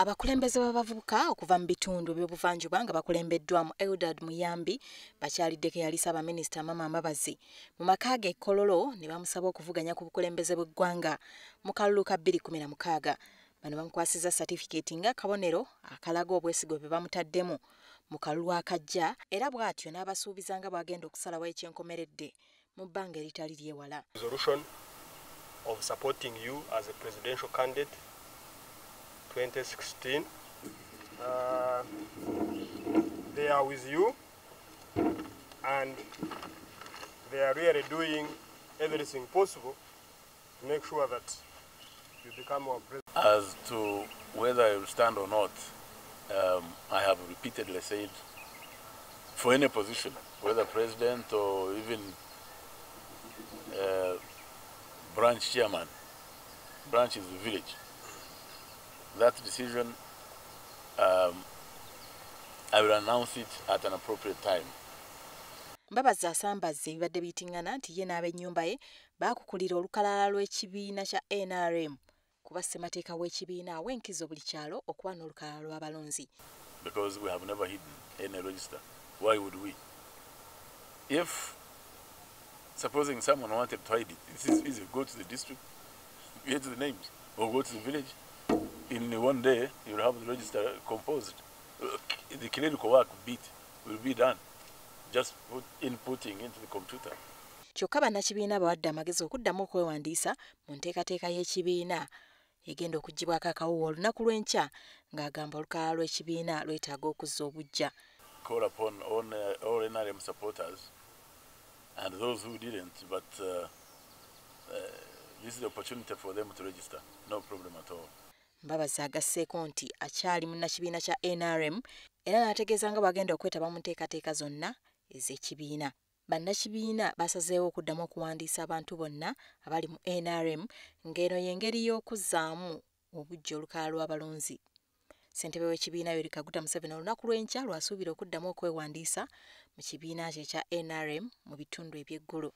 Abakulembeze b'abavubuka okuva mu bitundu eby'obuvanjuba nga bakulembeddwamu Eldad Muyambi bakyaliddeko eyali Ssaabaminisita Amama Mbabazi mu maka ge e Kololo ne bamusaba okuvuganya ku bukulembeze bw'eggwanga mu kalulu ka 2016. Bano bamukwasizza satifikeeti ng'akabonero akalaga obwesigwa bwe bamutaddemu mu kalulu akajja, era bw'atyo n'abasuubiza nga bw'agenda okusalawo ekyenkomeredde mu bbanga eritali lyewala. Resolution of supporting you as a presidential candidate 2016. They are with you and they are really doing everything possible to make sure that you become our president. As to whether I will stand or not, I have repeatedly said for any position, whether president or even branch chairman, branch is the village, that decision, I will announce it at an appropriate time. Mbabazi asambazze ebibadde biyitingana nti ye n'ab'ennyumba ye baakukulira olukalala lw'ekibiina kya NRM kuba ssemateeka w'ekibiina awa enkizo buli kyalo okuba n'olukalala lw'abalonzi. Because we have never hidden any register. Why would we? If, supposing someone wanted to hide it, it is easy. Go to the district, get the names, or go to the village. In one day, you'll have the register composed. The clerical work bit will be done. Just inputting into the computer. Kyokka bannakibiina bawadde amagezi okuddamu okwewandiisa mu nteekateeka y'ekibiina egenda okuggyibwako akawuwa olunaku lw'enkya, ng'agamba olukalala lw'ekibiina lwetaaga okuzza obuggya. Call upon all NRM supporters and those who didn't, but this is the opportunity for them to register. No problem at all. Mbabazi agasseeko nti akyali munnakibiina kya NRM era n'ategeeza nga bw'agenda okwetaba mu nteekateeka zonna ez'ekibiina. Bannakibiina basazeewo okuddamu okuwandiisa abantu bonna abali mu NRM ng'eno y'engeri y'okuzzaamu obuggya olukalala lw'abalonzi. Ssentebe w'ekibiina Yoweri Kaguta Museveni olunaku lw'enkya lw'asuubira okuddamu okwewandiisa mu kibiina kye ekya NRM mu bitundu eby'eggulu.